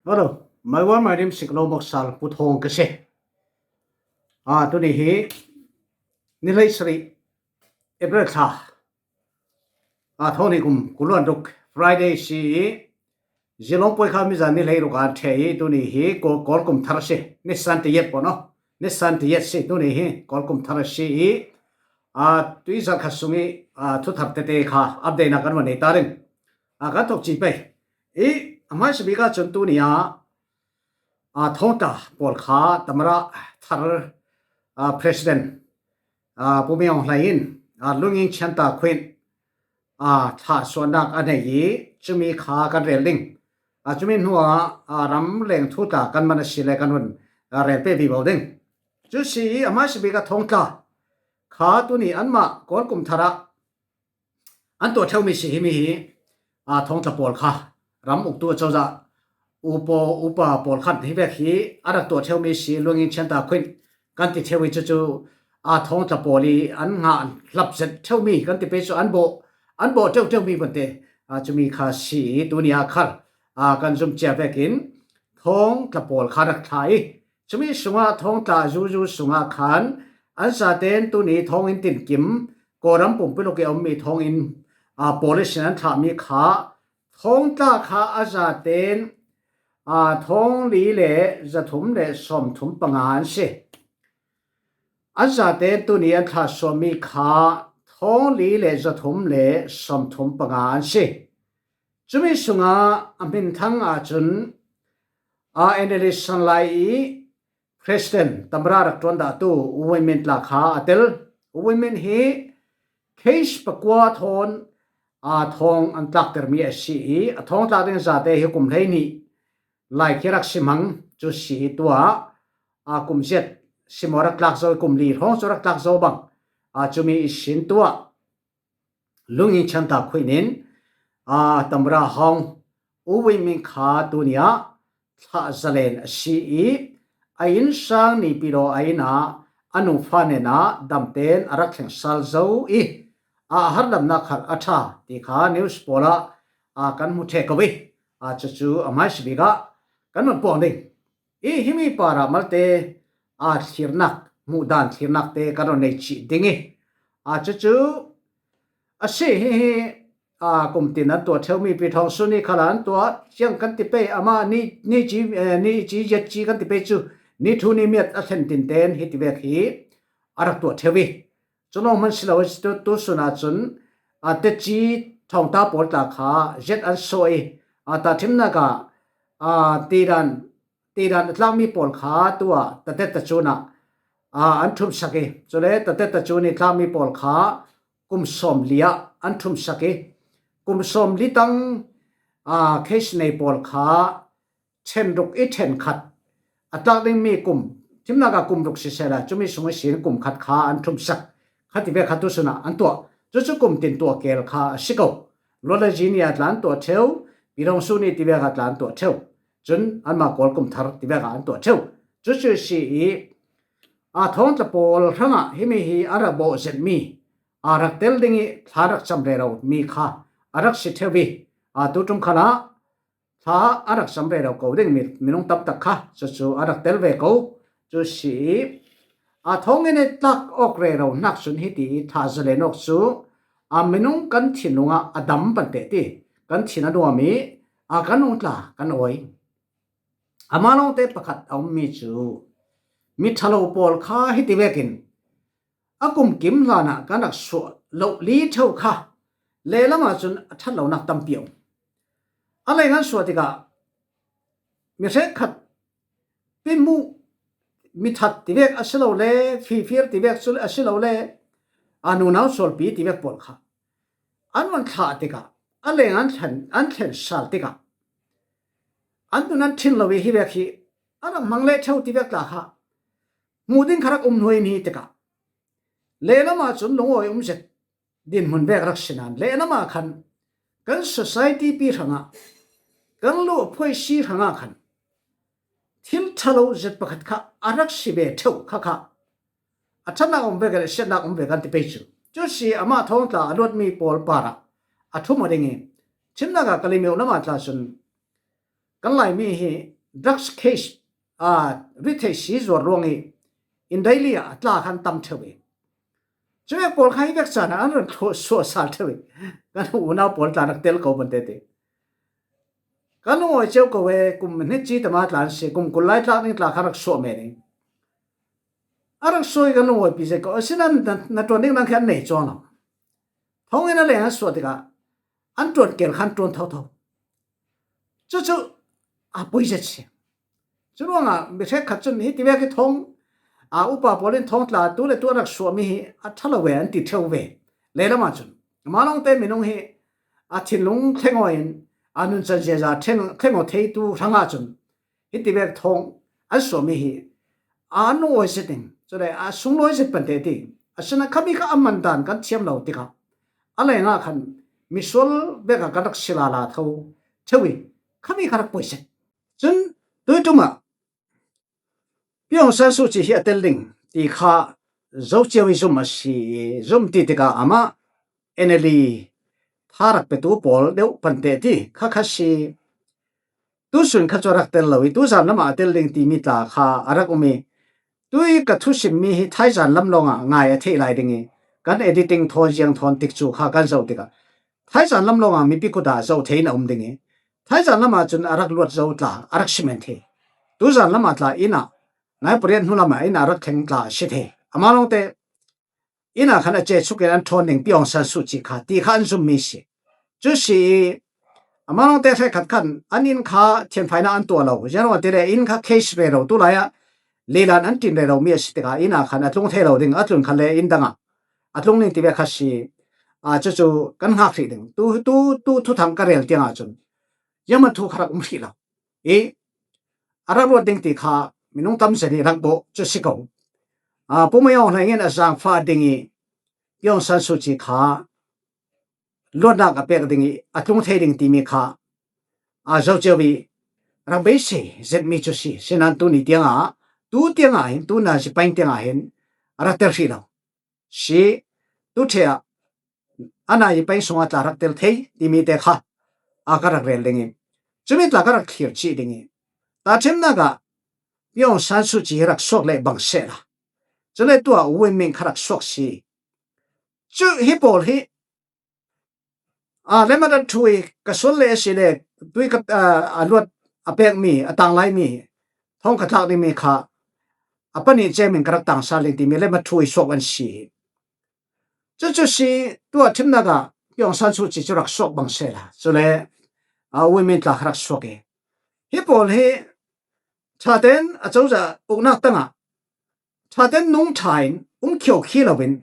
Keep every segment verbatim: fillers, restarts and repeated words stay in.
Hello, my one, my name is Siklo Moksal Puthong ka si. A, tuni hi ni hlei sarih April thla. A, thawng hnih kum kul le ruk Friday si i, zia lawng pawi kha mizan ni hlei ruk an thei i, tuni hi Kawl, Kawl kum thar si, ni san ti yet paw no, ni san ti yet si, tuni hi Kawl kum thar si i, a, tui zan khat sung i, a, thuthar tete kha update na kan va nei ta ding. A, kan thok ci pei. I, a hmaisa bik ah cun tuni ah, a, thawngtla pawl kha tamara thar, a, President, a, Pu Min Aung Hlaing in, a, Lunging Chanta Khuin, a, thlahsuahnak a nei i, cumi kha kan rel ding. A, cumi hnuah, a, ram leng thu tla kan man a si le kan hun, a, rel pe vivo ding. Cu si i, a hmaisa bik ah thawngtla kha tuni anmah Kawl kum thar ah an tuah ṭheumi si himi hi, a, thawngtla pawl kha ram uktu a cozah upa, upa pawl khan hi vek hi a rak tuah ṭheumi si, Lunging Chanta Khuin kan ti ṭheu i, cucu, a, thawngtla pawl i an ngah hlap zet ṭheumi kan ti pei cu an bawh, an bawh ṭeuṭeumi bunte, a, cumi kha si i, tuni ah khar, a, kan zum cia vekin thawngtla pawl kha rak thla i, cumi sungah thawngtla zuzu sungah khan an zaten tuni thawnginn tinkim Kawlram pumpi luk i a ummi thawnginn, a, pawl ihsin an thlahmi kha, thawngtla kha a zaten, a, thawng li le zathum le sawmthum panga an si. An zaten tuni an thlahsuahmi kha thawng li le zathum le sawmthum panga an si. Cumi sungah a hminthang ahcun, a, N L D Sanlai i President tamara rak ṭuan dahtu U Win Myint tla kha a tel. U Win Myint hi case pakua thawn, a, thawng an tlaktermi a si i, a thawng tlak ding zate hi kum hleihnih lai khi rak si hmang cu si i, tuah, a, kum ziat si maw rak tlak zo i, kum li hrawng cu rak tlak zo bang, a, cumi ihsin tuah Lunging Chanta Khuin in, a, tamara hawng U Win Myint kha tuni ah thlah zalen a si i, a innsang Naypyidaw a inn ah a nufa hnenah damten a rak thleng sal zo i, a, a harlamnak khal a ṭha ti kha news pawl ah, a, kan hmu ṭheh ko i, a, cucu a hmaisa bik ah kan van puang ding. I, himi parah malte, a, thlirnak, hmuhdan thlirnak te kan rawn nei cih ding i, a, cucu a si hi, hi, a, kum tin an tuah ṭheumi Pi Thawng Sun i khalah an tuah, ciang kan ti pei, amah ni, ni ci, eh, ni ci, yet ci kan ti pei cu, ni thu ni miat a thlen tinten hi ti vek hi a rak tuah ṭheu i, cu lawng hman si lo i, tu, tu sun ahcun, a, teci thawngta pawl tla kha zet an sawh i, a, tahṭhimnak ah, a, tidan, tidan a tlakmi pawl kha tuah tatet tacun ah, a, an ṭhumsak i, cule tatet tacun i tlakmi pawl kha kum sawmli ah an ṭhumsak i, kum sawmli tang, a, case nei pawl kha ṭhen ruk i ṭhen khat a tlak dingmi kum, thimnak ah kum ruk sisehla, cumi sung ihsin kum khat kha an ṭhumsak, kha ti vek kha tu sun ah an tuah. Cucu kum tin tuah kel kha a si ko. Luat le zini ah tla an tuah ṭheu, Pi Thawng Sun i ti vek ah tla an tuah ṭheu. Cun anmah Kawl kum thar ti vek ah an tuah ṭheu. Cucu si i, a, thawngtla pawl hrangah himi hi a rak bawh zetmi, a, rak tel ding i thla rak cam rero mi kha a rak si ṭheu i, a, tu ṭum khalah thla a rak cam rero ko ding mi, minung tam tak kha cucu a rak tel ve ko. Cu si i, a, thawnginn i tlak awk rero hnak cun hiti i thla zalen awk cu, a, minung kan thinlung ah a dam pante ti, kan thin a nuam i, a, kan ung tla kan awi. Amah lawngte pakhat a ummi cu, mi ṭhalo pawl kha hiti vekin a kumkim hlanah kan rak suah loh li ṭheu kha lehlam ahcun a ṭhat lonak tampi a um. A lei ngan suah tikah mi hrekkhat, pimuh, mi that ti vek a si lo le, fifir ti vek cu a si lo le, a nunau sualpi ti vek pawl kha an van thlah tikah, a leng an thlen, an thlen sal tikah, an nun an thin lo i hi vek hi a rak hmang leh ṭheu ti vek tla kha hmuh ding kha rak um hnuai mi tikah, lehlam ahcun lungawi um zet dinhmun vek rak si nain, lehlam ah khan kan society pi hrangah, kan luhphuaisi hrangah khan thil ṭhalo zet pakhat kha a rak si ve ṭheu kha kha a ṭhatnak um ve kan, a siatnak um ve kan ti pei cu. Cu si amah thawngtla a luatmi pawl parah a ṭhum a ding i, thimnak ah Kalaymyo lam ah tla cun kan Laimi hi drugs case, a, rethei si zuar ruang i, in daily a tla khan tam theu i. Chuvek pawl kha hi vek chana an ran thluah suah sal theu i. Kan unau pawl tla rak tel ko ban te ti. Kan lungawi cheu ko e, kum hni chi tama tla an si, kum kul lai tlak ding tla kha rak suah me ding. A rak suah i kan lungawi pi zek ko, a sinan na, na tuan ding nang khe an nei chuang lo. Thong in a leng an suah tikah, an tuan kel khan tuan tho tho. Chu chu, a pui zet si. Churuangah mi hrekkhat cun hiti vek hi thawng, aa, upa pawl in thawng tla tu le tu a rak suahmi hi a ṭha lo ve an ti ṭheu ve. Leilamah cun Malawngte minung hi a thinlung thleng aw in a nuncan ziaza thleng aw theitu hrangah cun hiti vek thawng an suahmi hi a an lungawi zet in, cule a sunglawi zet pante ti. Asinain khami kha a man dan kan thiam lo tikah a lengah khan misual vekah kan rak si lala tho ṭheu i khami kha rak poi zet. Cun tuiṭum ah Pi Aung San Suu Kyi hi a tel ding ti kha zo cio i zum a si i, zum ti tikah amah N L D tha rak petu pawl deuh pante ti kha kha si. Tusun kha cu a rak tel lo i, tuzan lamah a tel ding timi tla kha a rak um i, tui ka thusimmi hi thaizan lam lawngah ngai a theih lai ding i, kan editing thawn ziang thawn tikcu kha kan zoh tikah thaizan lam lawngah mipi kutah zoh thei in a um ding i, thaizan lamah cun a rak luat zo tla a rak si men thei. Tuzan lamah tla inn ah, nai pariat hnu lamah inn ah a rak thleng tla a si thei. Amah lawngte inn ah khan a ceh chukin an ṭhawn ding Pi Aung San Suu Kyi kha ti kha an zummi si. Cu si i, amah lawngte hrekkhat khan an inn kha thianfaina an tuah lo. Ziangruangah tile inn kha case rero tu lai ah lilan an ṭin rero mi a si tikah inn ah khan a tlung thei lo ding, a tlun khan le inn dangah a tlung ding ti ve kha si. Aa, cucu kan hngak hrih ding. Tu, tu, tu thuthang ka rel tiangah cun zianghman thu kha rak um hrih lo. I, a rak luat ding ti kha minung tam zet i rak bawh cu si ko. Aa, Pu Maung Hlaing in a zaangfah ding i Pi Aung San Suu Kyi kha luatnak a pek ding i a tlung thei ding timi kha a zo cio i rak beisei zetmi cu si. Sinan tuni tiangah, tu tiangah hin, tu nazi pain tiangah hin a rak tel hrih lo. Si, tu ṭheh ah a nazi pain sungah tla rak tel thei timi te kha a ka rak rel ding i, cumi tla ka rak thlir cih ding i, tahṭhimnak ah Pi Aung San Suu Kyi hi rak suak leh bang sehla, cule tuah U Win Myint kha rak suak si. Cu hi pawl hi aa, lemmat a ṭhu i ka sual le a si le tui ka, aa, a luat a pekmi, a tanglaimi, thawng ka tlak dingmi kha a panih cemin ka rak tangsal ding timi lemmat ṭhu i suak an si. Cucu si, tuah ṭhimnak ah Pi Aung San Suu Kyi cu rak suak bang sehla, cule, aa, U Win Myint tla kha rak suak i, hi pawl hi ṭhaten a cozah uknak tangah ṭhaten nung ṭha in um khiokhi loin,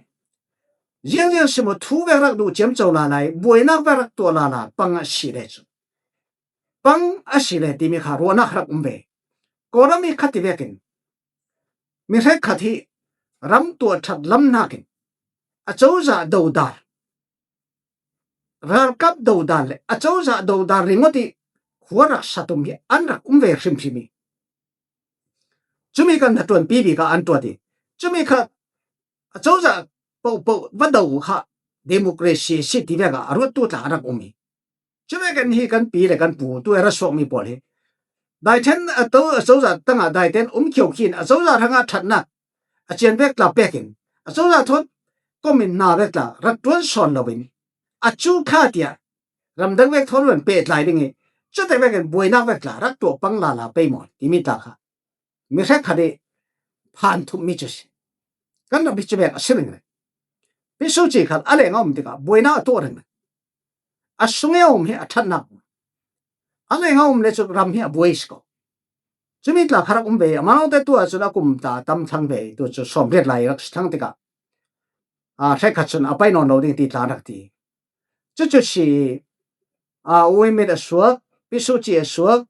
ziangziang si maw thu vek rak duh ciamco lala i, buainak vek rak tuah lala pang a si le cu, pang a si le timi kha ruahnak rak um ve. Kawlram i khati vekin mi hrekkhat hi ram tuah ṭhat lam hnakin a cozah dodar, ralkap dodar le a cozah dodar ringawt i khua rak satum hi an rak um ve hrimhrim i, cumi kan hnaṭuanpi bik ah an tuat i, cumi kha a cozah pohpoh va do kha democracy si ti vek ah a ruattu tla a rak um i, cuvekin hi kan pi le kan pu tu era suakmi pawl hi daiṭhen a to, a cozah tangah daiṭhen um khiokhin a cozah hrangah ṭhatnak a cian vek tla pekin a cozah thawn kom in hna vek tla rak ṭuan sawn loin a cu kha tiah ramdang vek thawn van pehtlai ding i, cutek vekin buainak vek tla rak tuah pang lala pei maw timi tla kha mi hrekkhat i phan thummi cu si. Kan ram hi cuvek a si ringring. Pi Suu Kyi khan a leng a um tikah buainak a tuah ringring. A sung i a um hi a ṭhatnak, a leng a um le cu ram hi a buai si ko. Cumi tla kha rak um ve i, amah lawngte tu ahcun a kum ta tam thlang ve i, tu cu sawmriat lai rak si thlang tikah, aa, hrekkhat cun a pai nawn lo ding ti tla rak ti. Cucu si, aa, U Win Myint a suak, Pi Suu Kyi a suak,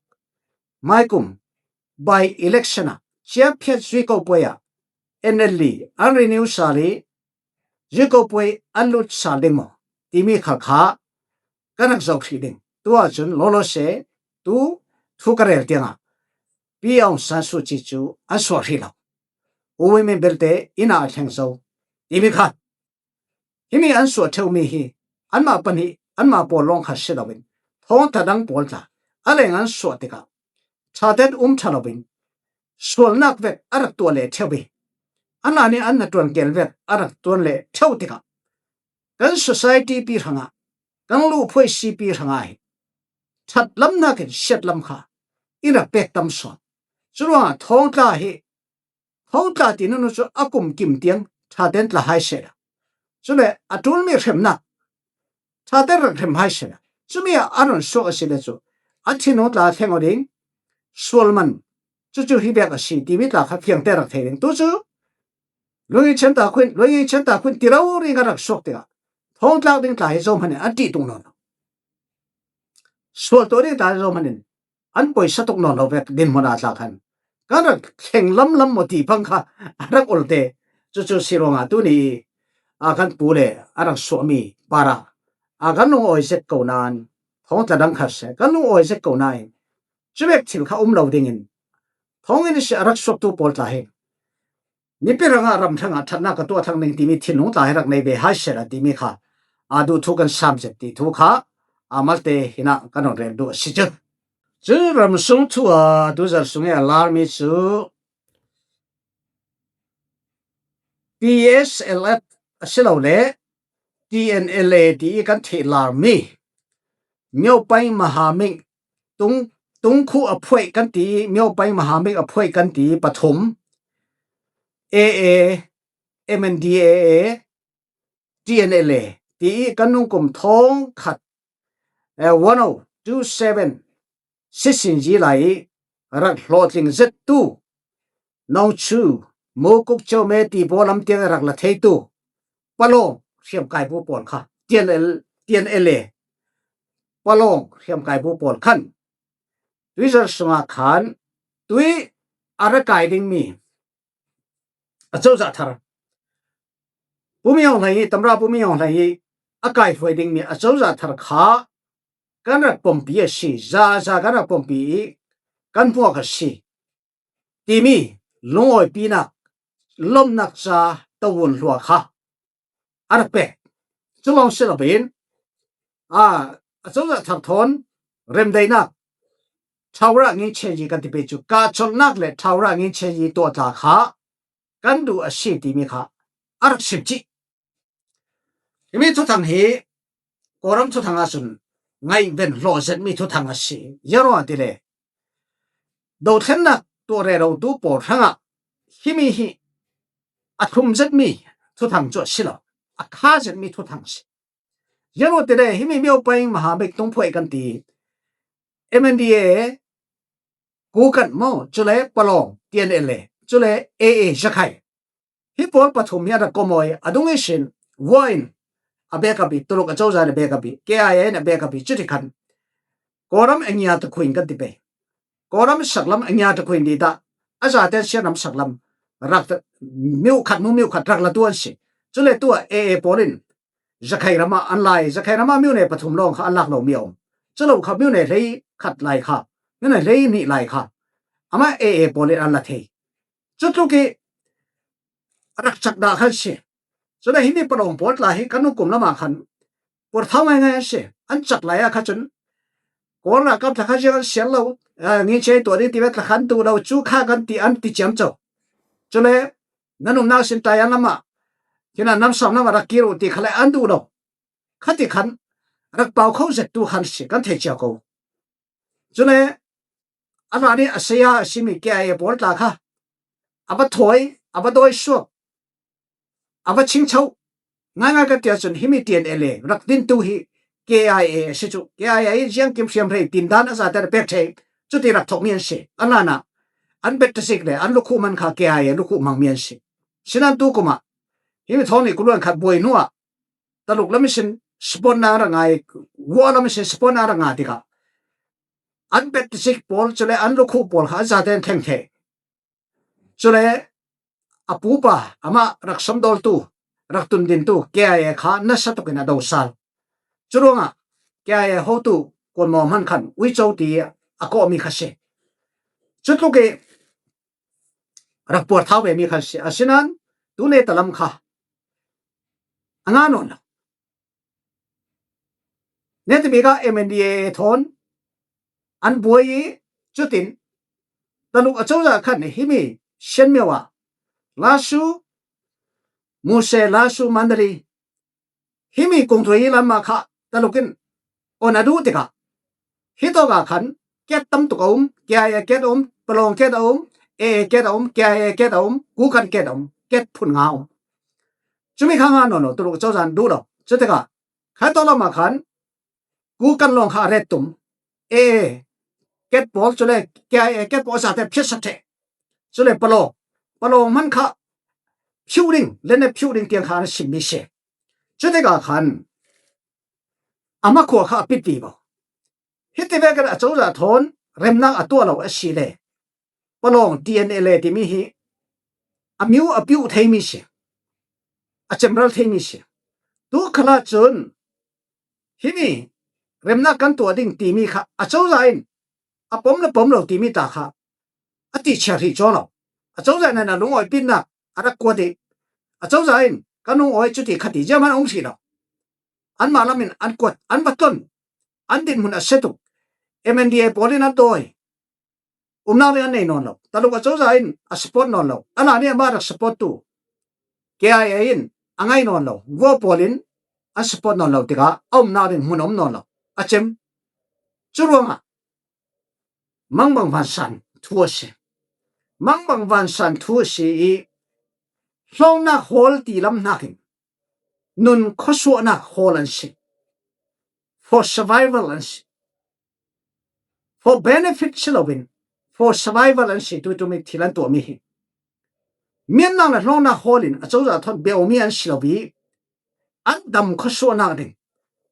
maikum by election ah ciaphiat zui ko puai ah N L D an renew sal i zui ko puai an lut sal ding maw timi khal kha kan rak zoh hrih ding. Tu ahcun lawlaw se, tu thu ka rel tiangah Pi Aung San Suu Kyi cu an suah hrih lo. U Win Myint belte inn ah a thleng zo timi kha, himi an suah ṭheumi hi anmah pahnih, anmah pawl lawng kha si loin thawngṭha dang pawl tla a leng an suah tikah ṭhaten um ṭha loin sualnak vek a rak tuah leh ṭheu i, a nani an na ṭuan kel vek a rak ṭuan leh ṭheu tikah kan society pi hrangah, kan luhphuaisi pi hrangah hi ṭhat lamnakin siat lam kha in rak pek tam sawn. Curuangah Thawngtla hi, Thawngtla ti nunu cu a kum kim tiang ṭhaten tla hai sehla, cule a ṭulmi hremnak ṭhaten rak hrem hai sehla, cumi ah a run suak a si le cu a thinlung tla thleng aw ding, sual man, cucu hi bek a si timi tla kha fiangte rak thei ding. Tu cu Luingei Chianta Khuin, Luingei Chianta Khuin ti rori nga rak suak tikah Thawngtlak ding tla hi zohman in an ṭih tuk nawn lo. Sual tuah ding tla hi zohman in an poisa tuk nawn lo vek dinhmun ah tla khan kan rak thleng lamlam maw ti bang kha a rak ol te. Cucu si ruangah tuni a kan pu le a rak suahmi para a kan lungawi zet ko nain, Thawngtla dang khat se kan lungawi zet ko nain, cuvek thil kha um lo dingin Thawnginn si a rak suaktu pawl tla hi mipi hrangah ram hrangah ṭhatnak ka tuah thlang ding timi thinlung tla hi rak nei ve hai sehla timi kha aa duh thu kan sam zet ti thu kha aa malte hinah kan rawn rel duh a si cu. Cu ramsung thu a tuzar sungih a larmi cu P S L F a si lo le T N L A ti i kan theih larmi Myopai Mahamik tung, tungkhu a phuaih kan ti, Myopai Mahamik a phuaih kan ti pathum, A A, M N D A A, T N L A ti i kan nungkum thawng khat, eh, one oh two seven sisinzi lai i rak hlawhtling zettu, Nongchu, Mukuk Chome ti pawl lam tiang rak la theitu Palawng hriamkaibu pawl kha, T N L, T N L A Palawng hriamkaibu pawl khan tuizar sungah khan tui a ra kai dingmi a cozah thar Pu Min Aung Hlaing hi, Tamra Pu Min Aung Hlaing hi a kaihruai dingmi a cozah thar kha kan rak pawmpi a si, za za kan rak pawmpi i kan hmuak a si timi lungawipinak, lawmhnak ca tawun hlua kha a rak pek. Cu lawng si loin, a, a cozah thar thawn remdaihnak, Thaura Ngin Chenyi kan ti pei cu, kahcolhnak le Thaura Ngin Chenyi tuah tla kha kan duh a si timi kha a rak sim cih. Himi thuthang hi Kawlram thuthang ahcun ngaihven hlawh zetmi thuthang a si. Ziangruangah tile, dothlennak tuah rerotu pawl hrangah himi hi a thlum zetmi thuthang cu a si lo, a kha zetmi thuthang a si. Ziangruangah tile, himi Myopai Mahamik tungphuai kan ti, M N D A A, Kukan maw, cule Palawng, T N L A, cule A A Zakhai. Hi pawl pathum hi an rak kawm aw i, a dung ihsin, vua in a backup i, Tuluk a cozah in a backup i, K I A in a backup i, cuti khan Kawlram a ngia takhuin kan ti pei. Kawlram saklam a ngia takhuin ti ta, a zaten siatram saklam rak ta, miu khat hnu miu khat rak la tuan si. Cule tu ah A A pawl in Zakhai ramah an lai, Zakhai ramah miu ne pathum lawng kha an lak lomi a um. Cu lo kha miu ne hlei khat lai kha, miu ne hlei hnih lai kha amah A A pawl in an la thei. Cutluk i rak cak dah khan si. Cule himi Palawng pawl tla hi kan nungkum lamah khan puarthau ngaingai an si. An cak lai ah kha cun Kawl ralkap tla kha ziang an sial lo, a, Ngin Chenyi tuah ding ti ve tla khan duh lo, cu kha kan ti, an ti ciamco. Cule nan umnak sin taian lamah, hinah namsam lamah rak kir uh ti kha le an duh lo. Khati khan rak pau kho zettu khan si, kan thei cia ko. Cule a hlan i a saya a simi K I A pawl tla kha a va thawi, a va dawi suak, a va chingcho ngaingai kan ti ahcun himi T N L A rak dintu hi K I A a si cu. K I A hi ziangkim hriamhrei pindan a zate a pek ṭheh, cuti rak thawkmi an si. A hlanah an bet tasik le an lukhuh man kha K I A lukhuh hmangmi an si. Sinan tu kum ah himi thawng nih kuluan khat buai hnu ah Taluk lam ihsin support na rak ngai, vua lam ihsin support na rak ngai tikah an bet tasik pawl, cule an lukhuh pawl kha a zate an thleng thei. Cule a pupa, amah rak somdawltu, rak tundintu K I A kha nasa tukin a do sal. Curuangah K I A hotu Kawn Maw Hman khan uico ti a kawhmi kha si. Cutluk i rak puarthau vemi kha si. Asinan tune talam kha a nga nawn lo. Netabik ah M N D A A thawn an buai i, cutin Taluk acozah khan himi Shan Myo ah Lasu, Muse Lasu Mandali, himi kungtui lam ah kha Taluk in on a duh tikah, hitawk ah khan ket tamtuk a um, K I A ket a um, Palawng ket a um, A A ket a um, K I A ket a um, Kukan ket a um, ket phun nga a um. Cumi kha nga nawn lo, Taluk acozah in duh lo. Cutikah kha tawh lam ah khan Kukan lawng kha a ret tum. A A ket pawl, cule K I A ket pawl a zate phiatsak ṭheh. Cule Palawng, Palawng hman kha phiu ding, lene phiu ding tiang kha an simmi si. Cutikah khan a makhua kha a pit vivo. Hiti vekin acozah thawn remnak a tuah lo a si le, Palawng T N L A timi hi a miu a piuh theimi si, a cemral theimi si. Tu khalah cun himi remnak kan tuah ding timi kha acozah in a pom le pom lo timi ta kha a ti chiah hrih cuang lo. Acozah in a lungawipitnak a rak kuat i, acozah in kan lungawi cuti khati ziaman a um hrih lo. Anmah lam in an kuat, an va tlon, an dinhmun a se tuk. M N D A pawl in an dawi, umnak ding an nei nawn lo. Taluk acozah in a support nawn lo. Anah nih amah rak support tu, K I A in a ngaih nawn lo. Vuah pawl in an support nawn lo tikah a umnak ding hmun a um nawn lo. A cem. Curuangah mangbang vansan thu a si. Mangbang vansan thu a si i, hlawknak hawl ti lam hnakin nun khuasuahnak hawl an si. For survival an si. For benefit si loin, for survival an si, tuitumi thil an tuahmi hi. Miannak le hlawknak hawl in acozah thawn biaumi an si lo i, an dam khuasuahnak ding,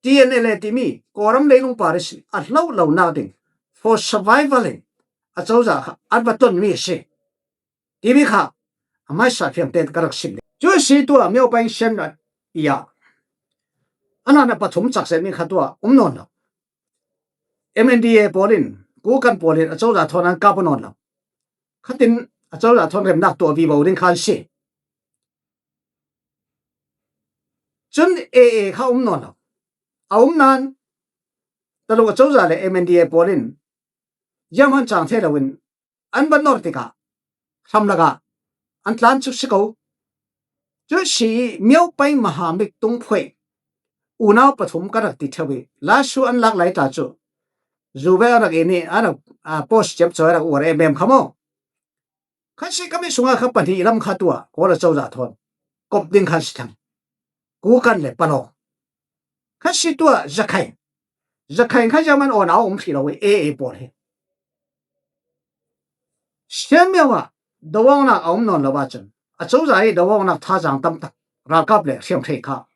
T N L A timi Kawlram leilung par ihsin a hloh lonak ding, for survival in acozah kha an va tonmi a si timi kha a hmaisa fiangte ka rak sim ding. Cu a si tuah Myo Paing Shan Myo ah a hlan a pathum cak zetmi kha tuah um nawn lo. M N D A pawl in, Kukan pawl in acozah thawn an kap uh nawn lo. Khatin acozah thawn remnak tuah vivo ding kha an si. Cun A A kha um nawn lo. A um nain Taluk acozah le M N D A pawl in zianghman cang thei loin an van nor tikah hramlak ah an tlan cuk si ko. Cu si i Myo Paing Maha Mik Tung Phuai unau pathum ka rak ti ṭheu i, Lasu an lak lai ta cu zu ve a rak in i a rak, aa, post ciamco a rak uar em em kha maw? Kha si kami sungah kha pahnih lam kha tuah, Kawl acozah thawn kop ding khan si thlang. Kukan le Palawng. Kha si tuah Zakhain. Zakhain kha ziaman awn a um hrih lo i A A pawl hi. Shan Myo ah doawknak a um nawn lo ahcun acozah i doawknak thazaang tamtak ralkap le hriamhrei kha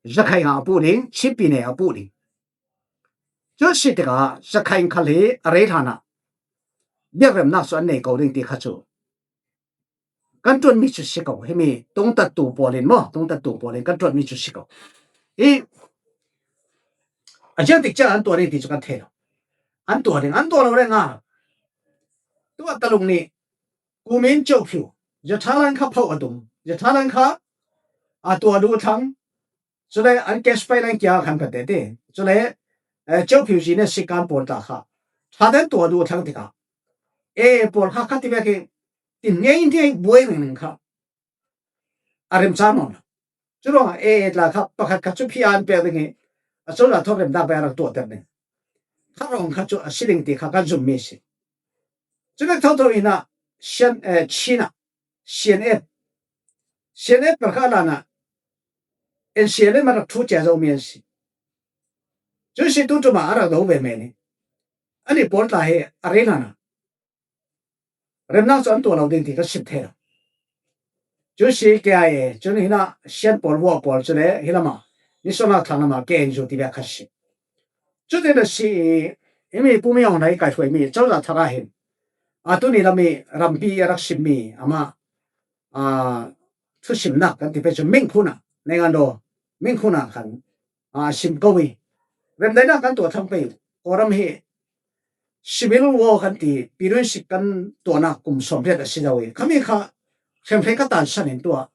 Zakhain ah a puh ding, Chin Pine ah a puh ding. Cu si tikah Zakhain khal hi a rei hlanah biakremnak cu an nei ko ding ti kha cu kan ṭuanmi cu si ko. Himi tungtattu pawl in maw, tungtattu pawl in kan ṭuanmi cu si ko. Hi a ziang tik cia an tuah ding ti cu kan thei lo. An tuah ding, an tuah lo le nga lo. Tuah Taluk nih kumin Cophiu, Zathalan kha phoh a tum, Zathalan kha a tuah duh thlang, cule an cash pipeline kia khan kan tete. Cule, eh, Cophiu zi ne sikan pawl ta kha ṭha ten tuah duh thlang tikah A A pawl kha khat ti vekin ti ngei ngei buai ringring kha a remcar nawn lo. Curuangah A A tla kha pakhat kha cu phi an pek ding i acozah thawn remnak ve a rak tuahter ding. Kha rawng kha cu a si ding ti kha kan zummi a si. Cuvek thotho in ah Shan, eh, Chin ah C N F, C N F pal kha a lan ah N C L M a rak ṭhu cia zomi an si. Cu si tu ṭum ah a rak do ve men i, an i pawl tla hi a rei hlan ah remnak cu an tuah lo ding ti ka sim thei lo. Cu si K I A, cun hinah Shan pawl, Vuah pawl, cule hi lamah, nisualnak thlang lamah K N U ti ve kha si. Cutin a si i, himi Pu Min Aung Hlaing kaihhruaimi cozah thar ah hin, aa, tuni lam i rampi a rak simmi amah, aa, thusimnak kan ti pei cu Mingkhun ah, Naingandaw Mingkhun ah khan, aa, sim ko i, remdaihnak kan tuah thlang pei. Kawlram hi civil war kan ti, pirun sik kan tuahnak kum sawmriat a si lo i, khami kha hriamhrei ka tansan in tuah.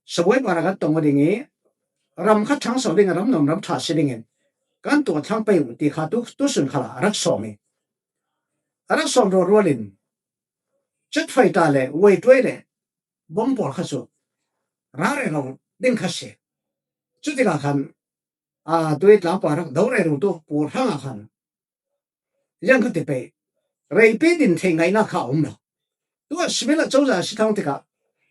Sabuai par a kan tong aw ding i, ram kha ṭhangso ding, ram nuam ram ṭha si dingin kan tuah thlang pei uh ti kha tu, tu sun khalah a rak sawm i, a rak sawm rualrual in Jet fighter le, weight le, bomb pawl kha chu ra rero ding kha si. Chutikah khan, a, tui tlangpang rak do rero tu pawl hrangah khan, ziang kha ti pei, reipi din thei ngaihna kha a um lo. Tua civil a cozah a si thang tikah,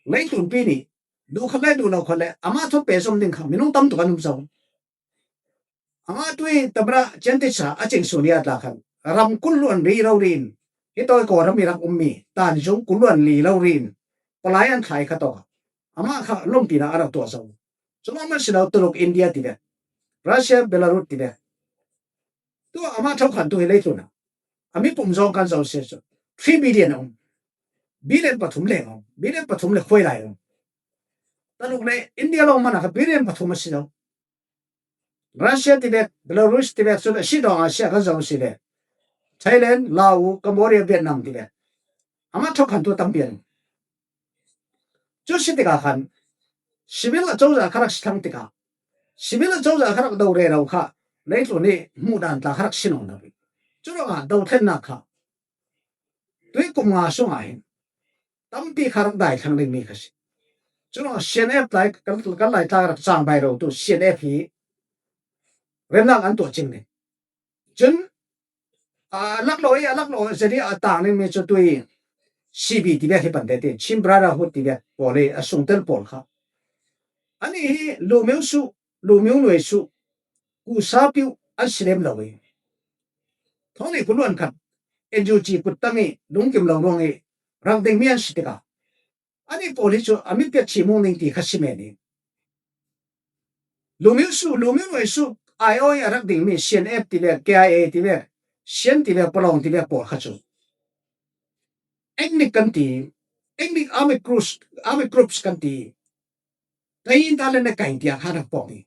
leitlunpi nih, duh khat le duh lo khat le, amah thu pehzom ding kha minung tam tuk an um zo. Amah tui tamra cianti sa a cing sun i a tla khan, ram kul luan ri lo ri in, hi tawi kaw ram i rak um mi, tan zung kul luan li lo ri in, palai an thlai kha tawk. Amah kha lawmpina a rak tuah zo. Cuma man si lo Tuluk, India ti ve, Russia, Belarus ti ve. Tua amah thokhan tu hi leitlun a, a mi pum zawng kan zo si chu, three billion a um. Billion pathum le a um. Billion pathum le khuai lai a um. Tuluk le India lo man a kha billion pathum a si lo. Russia ti ve, Belarus ti ve, cun a si dawng a si a kan zo si ve. Thailand, Laos, Cambodia, Vietnam ti ve. Amah thokhan tu tampi an um. Cu si tikah khan, civil a cozah kha rak si thang tikah, civil a cozah kha rak do rero kha, leitlun nih hmuh dan tla kha rak si nawn lo. Cu ruangah dothlennak kha, tui kum nga sungah hin, tampi kha rak dai thlang dingmi kha si. Cu ruangah C N F lai, kan, kan Laitlang rak cangbai ro tu C N F hi, remnak an tuah cing ding. Cun, a, laklawh i, a laklawh zet i a tang dingmi cu tui C B ti ve hi pan te ti, Chin Brotherhood ti ve pawl i a sungtel pawl kha. Anih hi lumyo suh, lumyo nuai suh, kusa piu an si lem lo i. Thawng nih kuluan khat, N U G kuttang i, lungkim lo ruang i, rak dingmi an si tikah, anih pawl hi cu a mitpiak chimung ning ti kha si men i. Lumyo suh, lumyo nuai suh, I O i a rak dingmi C N F ti ve, K I A ti ve, Sian ti ve, Palawng ti ve pawl kha cu ethnic kan ti, ethnic armed groups, armed groups kan ti, kain ta le na kain tiang kha rak pawng i.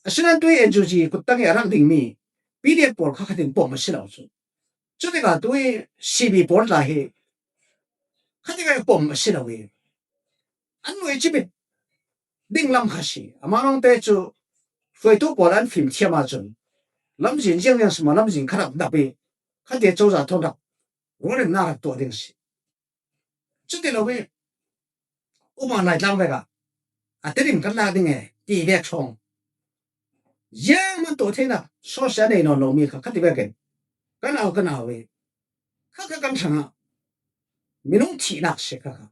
Asinan tui N U G kuttang i a rak dingmi P D F pawl kha khatin pawm a si lo cu. Cutikah tui C B pawl tla hi khatikah pawm a si lo i. An nuai cibit ding lam kha si. Amah lawngte cu hruaitu pawl an fim thiam ahcun lamzin ziangziang si maw, lamzin kha rak dap i, khati cozah thawn rak rualremnak rak tuah ding si. Cuti lo i, upa Laitlang vek ah a Tedim kan lak ding e ti vek thawng, ziangman tuah theinak sawsia nei nawn lomi kha khati vekin kan au, kan au i, kha kha kan hrangah minung thihnak si kha kha.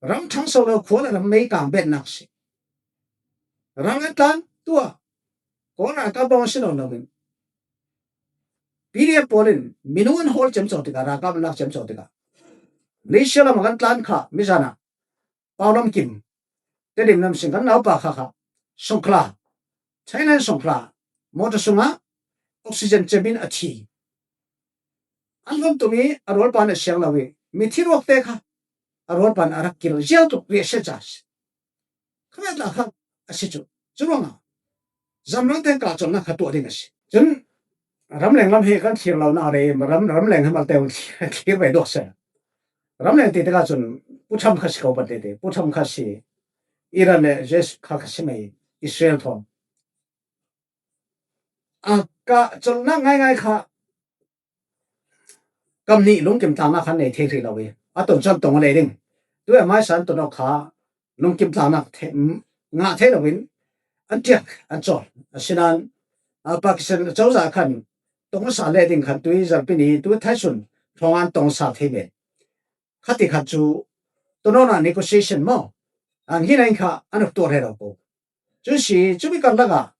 Ram thangso lo khua le ram mei kang betnak si. Ram an tlan tuah, kawl ralkap bawng a si nawn loin P D F pawl in minung an hawl ciamco tikah, ralkap an lak ciamco tikah, Malaysia lam a kan tlan kha mizan ah Paulam Kim, Tedim lam sin kan naupa kha kha, sungkhla, Thailand sungkhla, motor sungah oxygen cemin a thi. An hlawm tum i a rualpa nih a siang lo i, mithi ruakte kha a rualpa nih a rak kil ziau tuk riahsia ca si. Kha tla kha a si cu. Curuangah zamrang tein kah colhnak kha tuah ding a si. Cun ramleng lam hi kan thlir lo nak rei, ram, ramleng hi malte thlir ve duak seh. Ramleng ti tikah cun Pu Trump kha si ko pan tete. Pu Trump kha si, Iran le U S kha kha si mai, Israel thawn. A kah colhnak ngaingai kha kam nih lungkim tlangnak khan nei thei rih lo i, a ton cun tong a lei ding. Tu a hmaisa an ton awk kha lungkim tlangnak the-, ngah thei loin an ṭiak, an cawl. Asinain, a, Pakistan cozah khan tong a sa leh ding khan tui zarhpi ni, tu thaisun hrawng an tong a sa thei men. Khati khat cu tunawnah negotiation maw? A, hihna in kha an rak tuah rero ko. Cu si, cumi karlak ah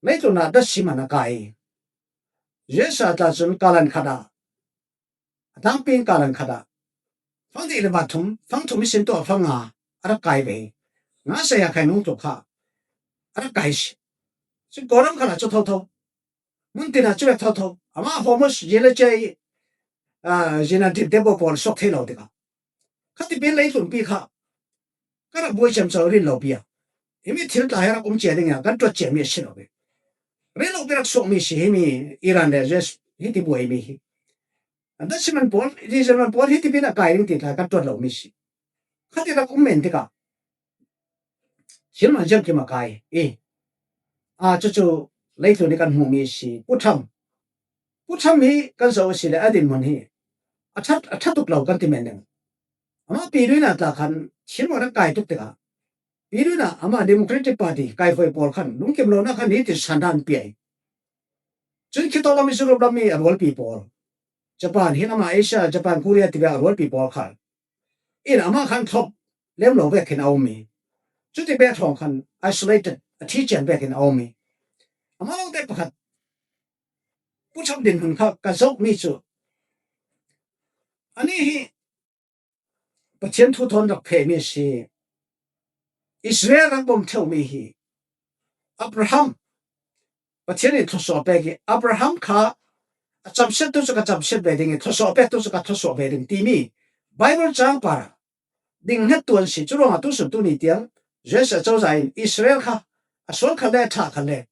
leitlun ah datsim an a kai. U S a tla cun kalan khat ah, a tlangpi in kalan khat ah fang dih le van thum, fang thum ihsin tuah fang nga a rak kai ve. Nga saya khai nung tluk kha a rak kai si. Cun Kawlram khat ah cu thotho, mun tin ah cu vek thotho. Amah Hormuz zin le cia i, aa, zin an ṭim te pawl suak thei lo tikah, khati pin leitlunpi kha ka rak buai ciamco rin lo pi a, himi thil tla hi rak um cia ding a kan ṭuat ciami a si lo ve. Rin lo pi rak suakmi si himi Iran le U S hiti buaimi hi. An datsim an pawl, Israel an pawl hiti pin a kai ding ti tla kan ṭuat lomi si. Khati rak um men tikah thil man ziangkim a kai i, a, cucu leitlun i kan hmuhmi si. Pu Trump, Pu Trump hi kan zoh a si le a dinhmun hi a ṭha, a ṭha tuk lo kan ti men ding. Amah pi duina tla khan thil mawhna kai tuk tikah pi duina amah Democratic Party kaihuai pawl khan lungkim lo nak khan hi ti sandan piai. Cun khitawk lam Europe lam mi a rualpi pawl, Japan hi lamah Asia, Japan, Korea ti vek a rualpi pawl khan in amah khan thlop lem lo vekin a um mi. Cuti bek thawng khan isolated a thi cian vekin a um mi. Amah lawngte pakhat putham dinhmun kha ka zoh mi cu ani hi Pathian thu thawn rak phehmi a si. Israel rak bawm ṭheumi hi Abraham Pathian in thluasuah pek i Abraham kha a camsiat tu cu ka camsiat ve ding i thluasuah pek tu cu ka thluasuah ve ding timi Bible cang par ding hnget tuan si. Curuangah tusun tuni tiang Jesuh cozah in Israel kha a sual khat le a ṭha khat le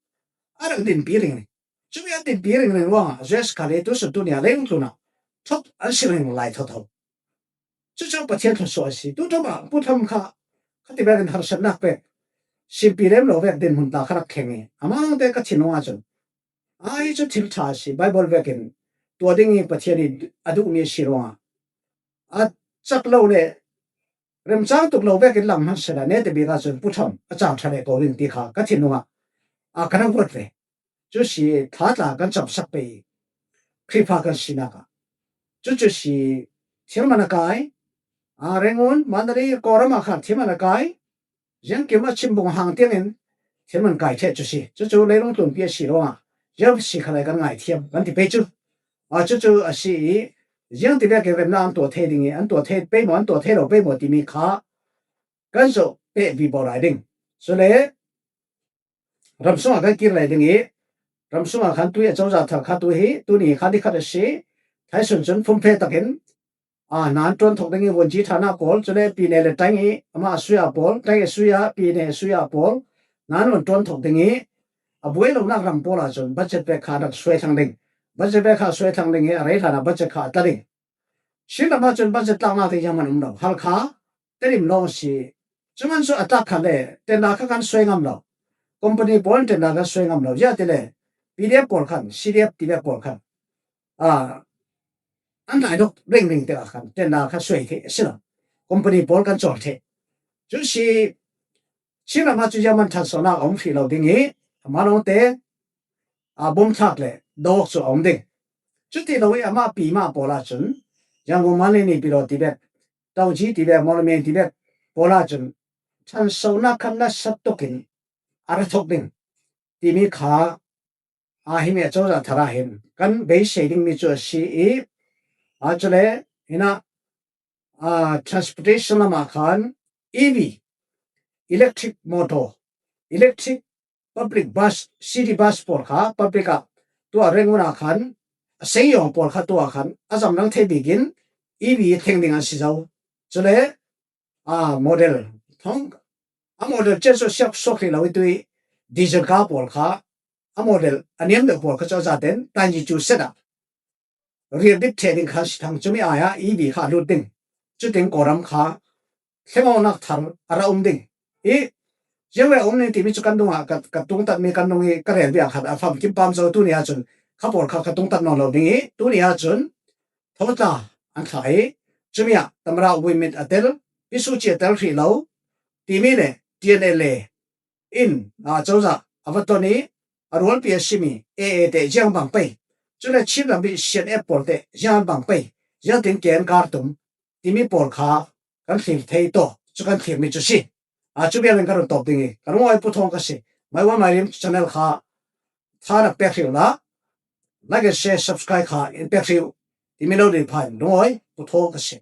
a rak dinpi ringring. Cumi an dinpi ringring ruangah Jesuh kha le tusun tuni ah leilung tlunah thawt an si ringring lai thotho. Cucu Pathian thluasuah a si. Tuṭum ah putham kha khati vekin harsatnak pek, simpi lem lo vek dinhmun ta kha rak kheng i amah lawngte ka thinung ahcun, "Ai cu thil ṭha a si, Bible vekin tuah ding i Pathian i a duhmi a si ruangah a cak lo le remcang tuk lo vekin lang hmasa sehla, netabik ahcun putham a cang ṭha leh ko ding," ti kha ka thinung ah a ka rak ruat ve. Cu si, thla tla kan camsak pei Khrihfa kan sinak ah cucu si. Thil man a kai, a, Rangoon, Mandalay, Kawlram ah khan thil man a kai, ziangkim a chimbung hang tiangin thil man kai ṭheh cu si. Cucu leilung tlunpi a si ruangah ziang si khalai kan ngaithiam kan ti pei cu. A, cucu a si i ziang ti vekin remnak an tuah thei ding i an tuah thei pei maw, an tuah thei lo pei maw timi kha kan zoh peh vivo lai ding. Cule ramsung ah kan kir lai ding i ramsung ah khan tui a cozah thar kha tu hi tuni kha ni khat a si. Thaisun cun fumfe takin, a, nan ṭuan thok ding i vuanci ṭhana pawl, cule pine le tang i amah a suya pawl, tang i suya, pine suya pawl nan un ṭuan thok ding i a buai lonak ram pawl ahcun budget pek kha rak suai thlang ding. Budget pek kha suai thlang ding i a rei hlanah budget kha a tla ding. Chin ram ahcun budget tlaknak te ziangman um lo. Halkha, Tedim lawng a si. Cuman cu a tlak kha le tender kha kan suai ngam lo. Company pawl in tender kan suai ngam lo. Ziah ti le P D F pawl khan, C D F ti vek pawl khan, a, an laidok ringring tikah khan tender kha suai thei a si lo. Company pawl kan cawl thei. Cu si, Chin ram ah cu ziangman ṭhansonak a um hrih lo ding i amah lawngte, a, bawmthlak le dawk cu a um ding. Cuti lo i amah pi mah pawl ahcun Yangon, Manlini, Pilo ti vek, Tauji ti vek, Mawlamyine ti vek pawl ahcun ṭhansonak khan nasa tukin a ra thok ding timi kha, a, himi a cozah thar ah hin kan beisei dingmi cu a si i, a, cule hinah, a, transportation lamah khan E V, electric motor, electric public bus, city bus pawl kha public ah tuah Rangoon ah khan a seiyawng pawl kha tuah khan a zamrang thei bikin E V thleng ding an si zo. Cule, a, model thong, a model cia cu siak suak hrih lo i tui diesel car pawl kha a model a niam deuh pawl kha cu a zaten tanyi cu set ah rial dip ṭheh ding kha si thang, cumi ai ah E V kha a lut ding. Cutin Kawlram kha thlengawknak thar a ra um ding i ziangvek a um ning timi cu kan dungah ka, ka tungtatmi kan dung i ka relbia khat a famkim pam zo. Tuni ahcun kha pawl kha ka tungtat nawn lo ding i tuni ahcun thotla an thlah i cumi ah tamra wimit a tel, pisuci a tel hrih lo timi le T N L A in, aa, cozah a va ton i a rualpi a simi A A te ziang bang pei, cule Chin ram i C N F pawl te ziang bang pei, ziangtin ken kar tum timi pawl kha kan thlir thei taw, cu kan thlirmi cu si. Aa, cu vialin ka run tawp ding i ka lungawi Pu Thawng ka si. Maiwan Mairim channel kha tha na pek hrih uhla, like and share, subscribe kha in pek hrih uh timi lo ding phan lungawi Pu Thawng ka si.